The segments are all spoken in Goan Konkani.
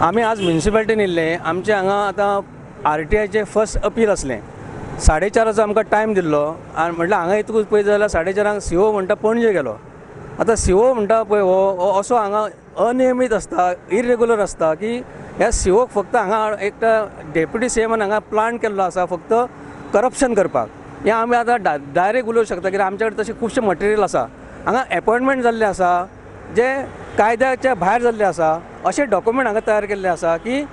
आमी आज म्युनिसिपालिटीन येयल्ले. आमचे हांगा आतां आरटीआयचें फर्स्ट अपील आसलें. 4:30 आमकां टायम दिल्लो आनी म्हटल्यार हांगा येतकूच पळयत जाल्यार 4:30 सीओ म्हणटा पणजे गेलो. आतां सीओ म्हणटा पळय हो असो हांगा अनियमीत आसता, इरेगुलर आसता की ह्या सीओक फक्त हांगा एकटा डेप्युटी सीएमान हांगा प्लान केल्लो आसा फक्त करप्शन करपाक. हें आमी आतां डायरेक्ट उलोवंक शकता कित्याक आमचे कडेन तशें खुबशें मटेरियल आसा. हांगा एपॉयंटमेंट जाल्ले आसा जे कायद्याच्या भायर जाल्ले आसा, अशे डॉक्युमेंट हांगा तयार केल्ले आसा की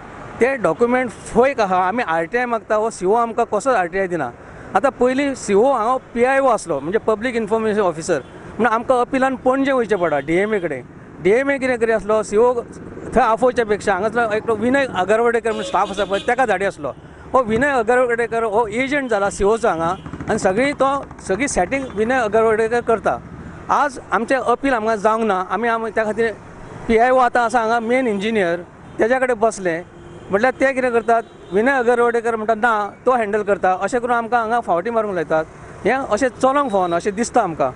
ते डॉक्युमेंट फैक आहा. आमी आरटीआय मागता, हो सीओ आमकां कसोच आरटीआय दिना. आतां पयलीं सीओ हांगा पीआयओ आसलो, म्हणजे पब्लीक इन्फॉर्मेशन ऑफिसर, म्हणून आमकां अपिलान पणजे वयचें पडटा डीएमए कडेन. डीएमए कितें करी आसलो, सीओ थंय आफोवच्या पेक्षा हांगासलो एकटो विनय आगरवडेकर म्हणून स्टाफ आसा पळय तेका धाडी आसलो. हो विनय अगरवडेकर हो एजंट जाला सीओचो हांगा आनी सगळी तो सगळी सेटींग विनय अगरवडेकर करता. आज आमचें अपील आमकां जावंक ना. आमी आमी त्या खातीर पीआयओ आतां आसा हांगा मेन इंजिनियर तेज्या कडेन बसले म्हटल्यार ते कितें करतात, विनय अगरवडेकर म्हणटा ना तो हँडल करता, अशें करून आमकां हांगा फावटी मारूंक लायतात. हें अशें चलोवंक फावना अशें दिसता आमकां.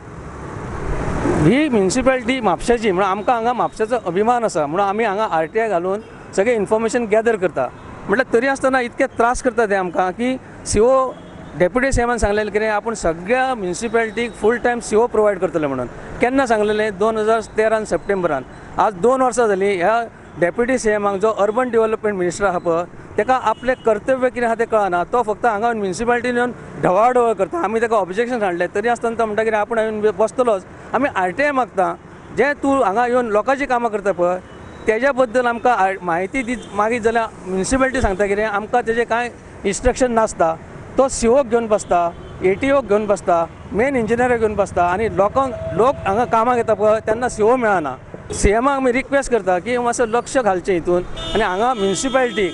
ही म्युनिसिपालिटी म्हापशेची म्हणून आमकां हांगा म्हापशेचो अभिमान आसा, म्हणून आमी हांगा आरटीआय घालून सगळें इन्फॉर्मेशन गॅदर करता. म्हटल्यार तरी आसतना इतके त्रास करता ते आमकां की सीओ डेप्युटी सीएमान सांगलेलें कितें आपूण सगळ्या म्युनिसिपालिटीक फूल टायम सीओ प्रोवायड करतले म्हणून. केन्ना सांगलेलें, 2013 सप्टेंबरान. आज 2 वर्सां जालीं ह्या डेप्युटी सीएमाक जो अर्बन डेव्हलपमेंट मिनिस्टर आहा पळय तेका आपलें कर्तव्य कितें आहा तें कळना. तो फक्त हांगा म्युनिसिपालिटीन येवन ढवाढवळ करता. आमी तेका ऑब्जेक्शन हाडलें तरी आसतना तो म्हणटा कितें आपूण येवन बसतलोच. आमी आरटीआय मागता, जें तूं हांगा येवन लोकांची कामां करता पळय तेज्या बद्दल आमकां म्हायती दी मागीर जाल्यार म्युनिसिपालिटी सांगता कितें आमकां तेजें कांय इन्स्ट्रक्शन नासता. तो सीओक घेवन बसता, एटीओक घेवन बसता, मेन इंजिनियराक घेवन बसता आनी लोकांक लोक हांगा कामाक येता पळय तेन्ना सीओ मेळना. सीएमाक आमी रिक्वेस्ट करता की मातसो लक्ष घालचें हितून आनी हांगा म्युनिसिपालिटी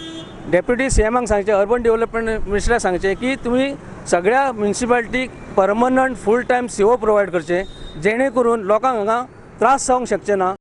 डेप्युटी सीएमाक सांगचें, अर्बन डेव्हलपमेंट मिनिस्टराक सांगचें की तुमी सगळ्या म्युनिसिपालिटीक permanent full time CO provide करचें, जेणे करून लोकांक हांगा त्रास जावंक शकचे ना.